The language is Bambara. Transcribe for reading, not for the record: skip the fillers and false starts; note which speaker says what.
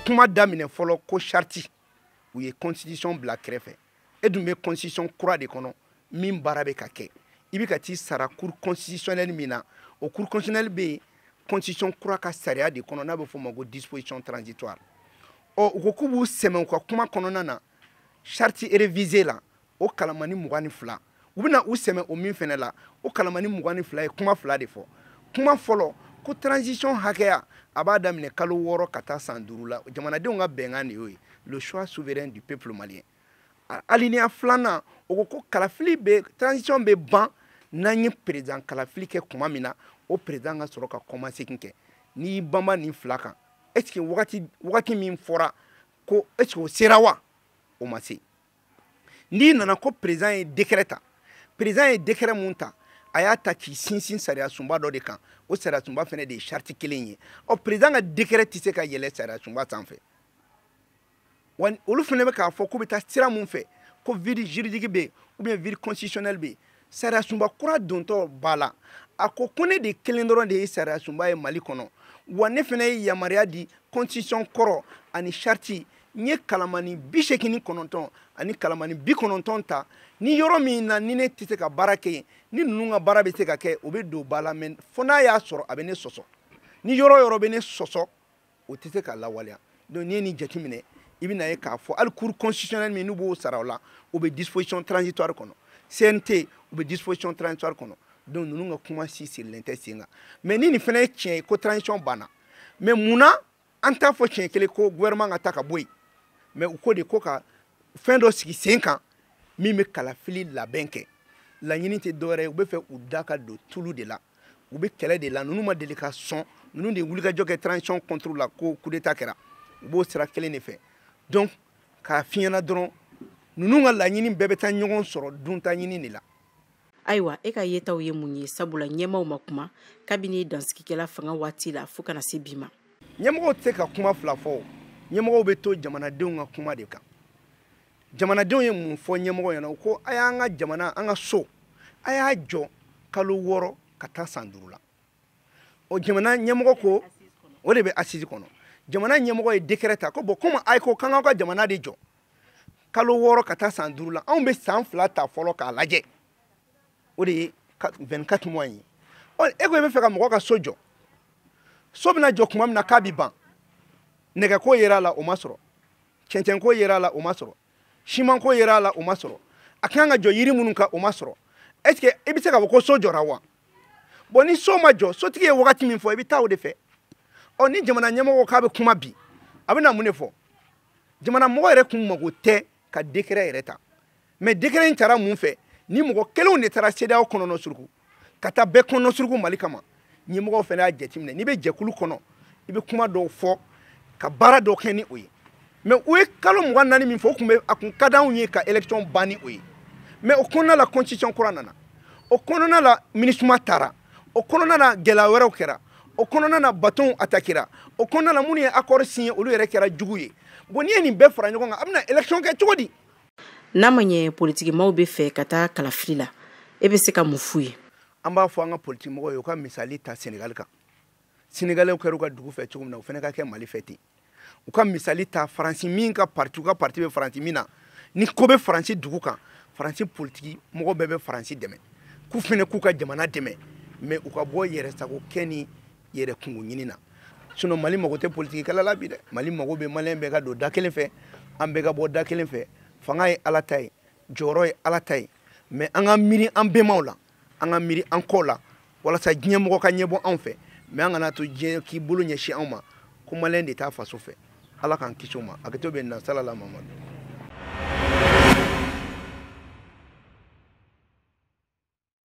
Speaker 1: kuma daminɛ fɔlɔ ko charte, u ye constitution bila kɛrɛfɛ. E dun bɛ constitution kura de kɔnɔ min baara bɛ ka kɛ. I bɛ ka t'i sara cour constitutionnelle min na, o cour constitutionnelle bɛ yen constitution kura ka sariya de kɔnɔ, n'a bɛ f'o ma ko disposition transitoire. Ɔ, u ko k'u b'u sɛmɛ u ka kuma kɔnɔna na charte révisée la, o kalamani 22, u bɛna u sɛmɛ o min fɛnɛ la, o kalamani 22 ye kuma fila de fɔ. Kuma fɔlɔ ko transition hakɛya a b'a daminɛ kalo 6 ka taa san 5 la, jamanadenw ka bɛnkan de y'o ye, le choix souverain du peuple malien. Alinéa filanan, o ko ko kalafili bɛ, transition bɛ ban n'an ye président kalafili kɛ tuma min na, o président ka sɔrɔ ka kɔmasegin kɛ. N'i y'i banba nin fila kan, est ce que wagati min fɔra ko est ce que o sera wa? O ma se. N'i nana ko président ye décret ta, président ye décret mun ta, a y'a ta k'i sinsin sariya sunba dɔ de kan, o sariya sunba fɛnɛ de ye charte kelen ye. Ɔ, président ka décret tɛ se ka yɛlɛ sariya sunba sanfɛ. Wa olu fɛnɛ bɛ k'a fɔ k'u bɛ taa sira mun fɛ, ko vide juridique bɛ yen ou bien vide constitutionnel bɛ yen. Sariya sunba kura dontɔ ba la, a ko ko ne de kelen dɔrɔn de ye sariya sunba ye Mali kɔnɔ, wa ne fɛnɛ ye yamaruya di constitution kɔrɔ ani charte, n ye kalamani 89 ani kalamani 90 ta, ni yɔrɔ min na ni ne tɛ se ka baara kɛ yen, ni ninnu ka baara bɛ se ka kɛ, o bɛ don ba la. Mɛ fo n'a y'a sɔrɔ a bɛ ne sɔsɔ, ni yɔrɔ yɔrɔ bɛ ne sɔsɔ, o tɛ se ka lawaleya. Donc n'i ye nin jateminɛ, i bɛna ye k'a fɔ hali cour constitutionnelle min n'u b'o sara o la, o bɛ disposition transitoire kɔnɔ, CNT u bɛ disposition transitoire kɔnɔ. Donc ninnu ka kuma si sirilen tɛ sen kan. Mais ni nin fana ye tiɲɛ ye ko transition banna, mais munna an t'a fɔ tiɲɛ kelen ko gouvernement ka taa ka bɔ yen? Mais u ko de ko ka fɛn dɔ sigi sen kan min bɛ kalafili labɛn kɛ. Laɲini tɛ dɔwɛrɛ ye, u bɛ fɛ u da ka don tulu de la, u bɛ kɛlɛ de la. Ninnu ma deli ka sɔn, ninnu de ye wulikajɔ kɛ transition contre la ko coup d'état kɛra, u b'o sira kelen de fɛ. Donc k'a f'i ɲɛna dɔrɔn, ninnu ka laɲini bɛɛ bɛ taa ɲɔgɔn sɔrɔ dunta ɲini de la.
Speaker 2: Ayiwa, e ka yetaw ye mun ye, sabula ɲɛmaaw ma kuma kabini dansigikɛla fanga waati la fo kana se bi ma?
Speaker 1: Ɲɛmɔgɔw tɛ se ka kuma fila fɔ, ɲɛmɔgɔw bɛ to jamanadenw ka kuma de kan. Jamanadenw ye mun fɔ ɲɛmɔgɔ ɲɛna? U ko a y'an ka jamana, an ka so, a y'a jɔ kalo 6 ka taa san 5 la. O jamana ɲɛmɔgɔ ko o de bɛ assise kɔnɔ. Jamana ɲɛmɔgɔ ye décret ta ko bon, komi a ko k'an ka jamana de jɔ kalo 6 ka taa san 5 la, anw bɛ san 2 ta fɔlɔ k'a lajɛ, o de ye 24 mois ye. Ɔ, e ko i bɛ fɛ ka mɔgɔ ka so jɔ, so bɛna jɔ tuma min na k'a bi ban, nɛgɛko yera a la o ma sɔrɔ, cɛncɛnko yera a la o ma sɔrɔ, simanko yera a la o ma sɔrɔ, a kan ka jɔ yiri minnu kan o ma sɔrɔ. Est ce que i bɛ se k'a fɔ ko so jɔra wa? Bon, ni so ma jɔ, sotigi ye wagati min fɔ, i bɛ taa o de fɛ. Ɔ, ni jamana ɲɛmɔgɔ k'a bɛ kuma bi, a bɛna mun de fɔ? Jamana mɔgɔ yɛrɛ kun mago tɛ ka décret yɛrɛ ta, mais décret in taara mun fɛ? Ni mɔgɔ kelenw de taara CEDEAO kɔnɔnɔ suruku ka taa bɛɛ kɔnɔnɔ suruku Mali kama. Ɲɛmɔgɔw fana y'a jateminɛ, n'i bɛ jɛkulu kɔnɔ, i bɛ kuma dɔw fɔ ka baara dɔw kɛ ni o ye. Mais u ye kalo 24 min fɔ, o kun bɛ a kun ka d'anw ye ka élection ban ni o ye. Mais o kɔnɔna la constitution kura nana, o kɔnɔna la MINUSMA taara, o kɔnɔna la gɛlɛya wɛrɛw kɛra, o kɔnɔna na bateau attaquera, o kɔnɔna la minnu ye accord signé olu yɛrɛ kɛra jugu ye. Bon, n'i ye nin bɛɛ fara ɲɔgɔn kan, a bɛna élection kɛ cogo di?
Speaker 2: N'a ma ɲɛ politikimaw bɛ fɛ ka taa kalafili la, e bɛ se ka mun f'u ye?
Speaker 1: An b'a fɔ an ka politikimɔgɔw ye u ka misali ta Sénégal kan. Sénégalais kɛra u ka dugu fɛ cogo min na, o fana ka kɛ Mali fɛ ten. U ka misali ta Faransi min ka parti, u ka parti bɛ Faransi min na, ni ko bɛ Faransi dugu kan, Faransi politiki mɔgɔ bɛɛ bɛ Faransi dɛmɛ, k'u fana k'u ka jamana dɛmɛ, mais u ka bɔ yɛrɛsago kɛ ni yɛrɛ kungo ɲini na. Sinon Mali mago tɛ politiki kɛlɛ la bi dɛ. Mali mago bɛ maliyɛn bɛɛ ka don da kelen fɛ, an bɛɛ ka bɔ da kelen fɛ. Fanga ye Ala ta ye, jɔyɔrɔ ye Ala ta ye, mais an ka miiri an bɛnbaw la, an ka miiri an kɔ la, walasa diɲɛ mɔgɔ ka ɲɛbɔ anw fɛ. Mais an kana to diɲɛ k'i bolo ɲɛsin anw ma ko maliyɛn de t'a faso fɛ. Ala k'an kisi o ma. Hakɛto bɛ na salala Mamadu.